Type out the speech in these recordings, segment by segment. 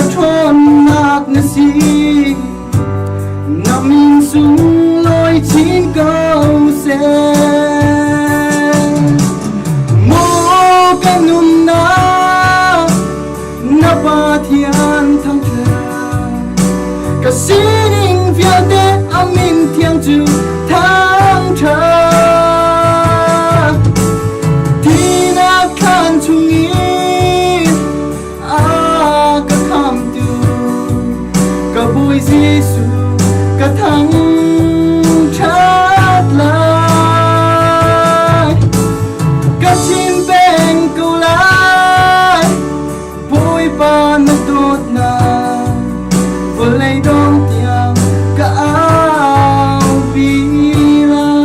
Ka ṭhawnnak na si, na min sunglawi chin ko seh. Maw ka nunnak, na Pathian thangṭhat, ka sining vialte a min thiang cu thangṭhat. Tinak thlan chungin a ka khamtu ka Bawi Jesuh ka thangṭhat lai. Ka chim peng ko lai, Bawipa na dawtnak vawlei dong tiang ka aupi lai.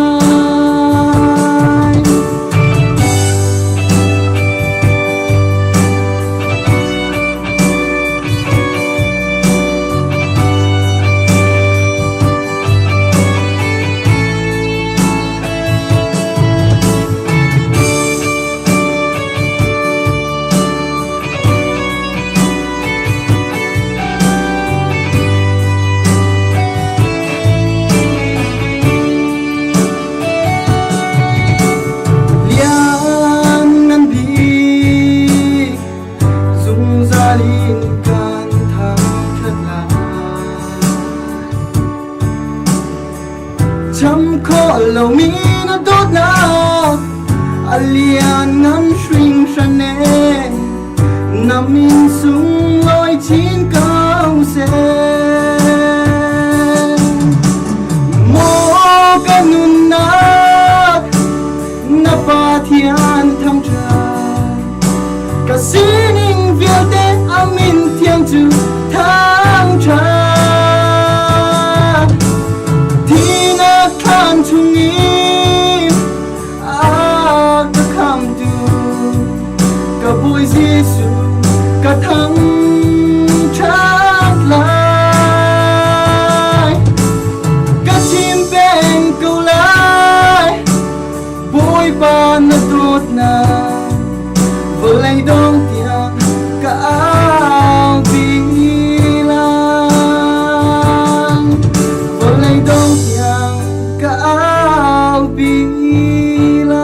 Lian ngan bik zungzal in kan thangṭhat lai. Cham khawh lomi na dawtnak a lianngan hringhran ee na min sunglawi chin ko seh. Maw ka nunnak na Pathian thangṭhat ka sining vialte a min thiang cu thangṭhat. Thinak thlan chungin a ka khamtu ka Bawi Jesuh ka thangṭhat lai. Ka chim peng ko lai, Bawipa na dawtnak vawlei dong tiang ka aupi lai. Vawlei dong tiang ka aupi lai.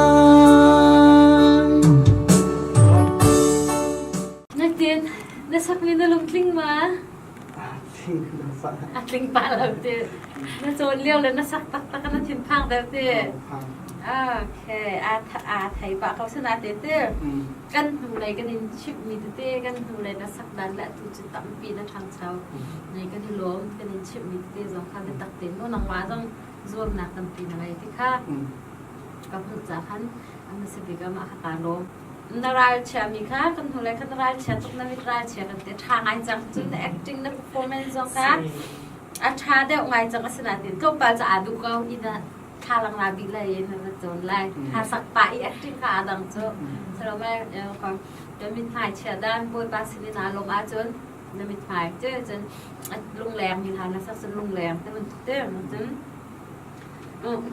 Natin, nasakmi na lungtling ma? A tling pah lo ti. Na cawn lio le na sak taktak na thinphang deuh ti. Okay, aa thei pah ko sana te te. Kan hnulei kan in chimhmi tete kan hnulei na sak dan le atu cu tampi na ṭhangcho. Nei kan i lawm kan in chimhmi tete zong kha biatak tein mu nangmah zong zuamnak tampi na ngei ti kha ka hmuh ca khan a hmasa bik ah mah kha kaa lawm. Na ralchiami kha kan hnulei khan na ralchia tuk na mit ralchia kan ti ṭha ngai cang cun na acting na performance zong kha a ṭha deuh ngai cang asinain tlawmpal cu aa duh ko i na thlalang la bih lai in na cawn lai ha sak pa i acting kha aa dang cu salome na mithmai chia dan bawipa sin in aa lawm ahcun na mithmai cu cun lungleng mi hna na sak cun lungleng te bantuk te cun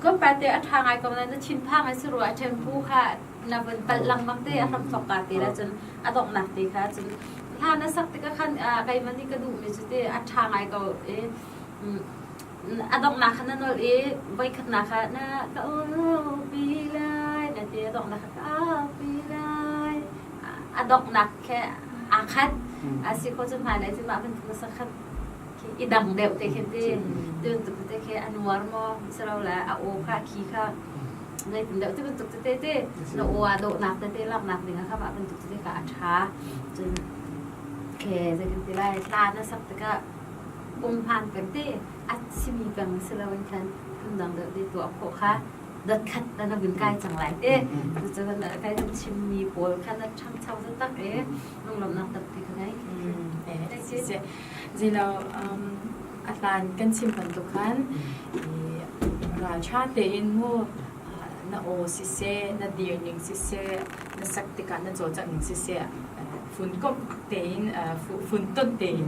tlawmpal te a ṭha ngai ko na thinphang ai si rua a ṭhen kha na vun palh lengmang te a hramthawk ka te la cun a donghnak te kha cun hla na sak tikah khan keimah nih ka duhmi cu te a ṭha ngai ko i a donghnak kha na nolh i voikhatnak kha na ka pi lai na ti a donghnak kha ka pi lai a donghnak khe aa khat a si kho cu hmailei cu mah bantuk na sak khat i dang deuh te khin ti tu te khi a nuar maw silo le a aw kha khi kha zeitin deuh ti bantuk tete te na aw aa dawhnak tete laknak ding ah kha mah bantuk tete kha a ṭha cun ke zeitin ti lai hla na sak tikah pum hmaan peng te a simi peng si loin khan phundang deuh te tuah khawh kha dat khat na vun kai cang lai te cucun kai kan chimmi pawl kha na ṭhangcho taktak i lunglawmhnak tampi ka ngei. Zilo a hlan kan chim bantuk khan ralṭha tein mu na aw siseh, na dir ning siseh, na sak tikah na cawlcangh ning siseh funkomh tein funtonh tein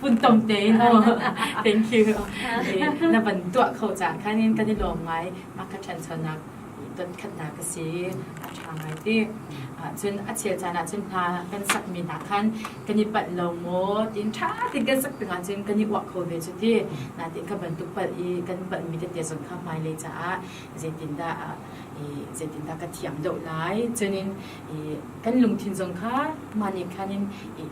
funtom tein thank you na van tuah kho cang khan in kan i lawm ngai mah ka ṭhanchonak. dot khatnak a si a ṭha ngai ti. Cun a chel caan ah cun hla kan sakmi hna khan kan i palh lo maw tiin ṭha tein kan sak peng ahcun kan i uah kho ve cu ti. Nain kha bantuk palh i kan palhmi tete zong kha hmailei caah zeitindah zeitindah ka thiam deuh lai. Cun in kan lungthin zong kha mah nih khan in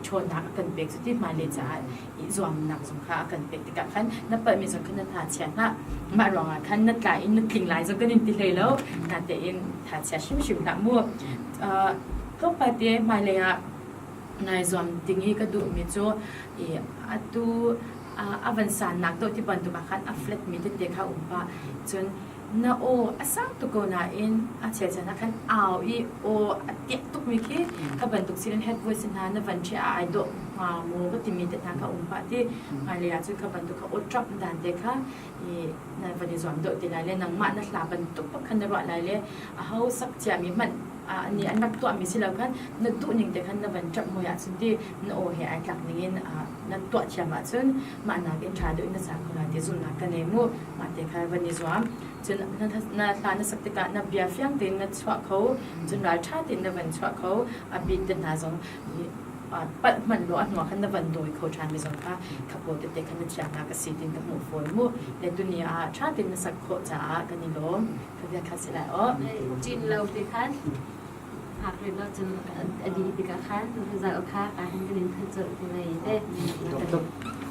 ṭhawnnak a kan pek cu ti hmailei caah i zuamnak zong kha a kan pek tikah khan na palhmi zong khan na tha chia hlah. Mah ruangah khan na tla in na tling lai zong kan in ti hlei lo. Natein tha chia hrimhrim hlah mu. Tlawmpal te hmailei ah nai zuam ding i ka duhmi cu atu a van sannak deuh ti bantuk ah khan a flat mi tete kha um pah. Cun na aw a sang tuk ko nain a chelchan ah khan au i aw a tiak tukmi khi kha bantuk sin head voice hna na van ṭhiah ah ai dawh hnga maw ka timi te hna kha um pah ti. Hmailei ah cun kha bantuk kha aw ṭap dan te kha i na van i zuam deuh te lai le nangmah na hla bantuk bak khan na ruah lai le aho sak ciami hmanh nih an rak tuahmi si lo khan na duh ning te khan na van ṭap mui ahcun ti na aw he ai tlak ning in na tuah thiam ahcun mah nakin ṭha deuh in na sa kho lai ti zumhnak ka nei mu. Mah te kha van i zuam. Cun na hla na sak tikah na bia fiang tein na chuah kho, cun ralṭha tein na van chuah kho. A beat te hna zong palh hmanh law a hnuah khan na van dawi kho ṭhan mi zong kha kha pawl tete khan na thiamnak a si tiin ka hmuh fawn mu. Le tuni ah ṭha tein na sak khawh caah kan i lawm. Ka bia kha si lai aw. Cin lo ti khan hak rih lo cun a dih tikah khan result kha ka hin kan in thanh colh te lai te.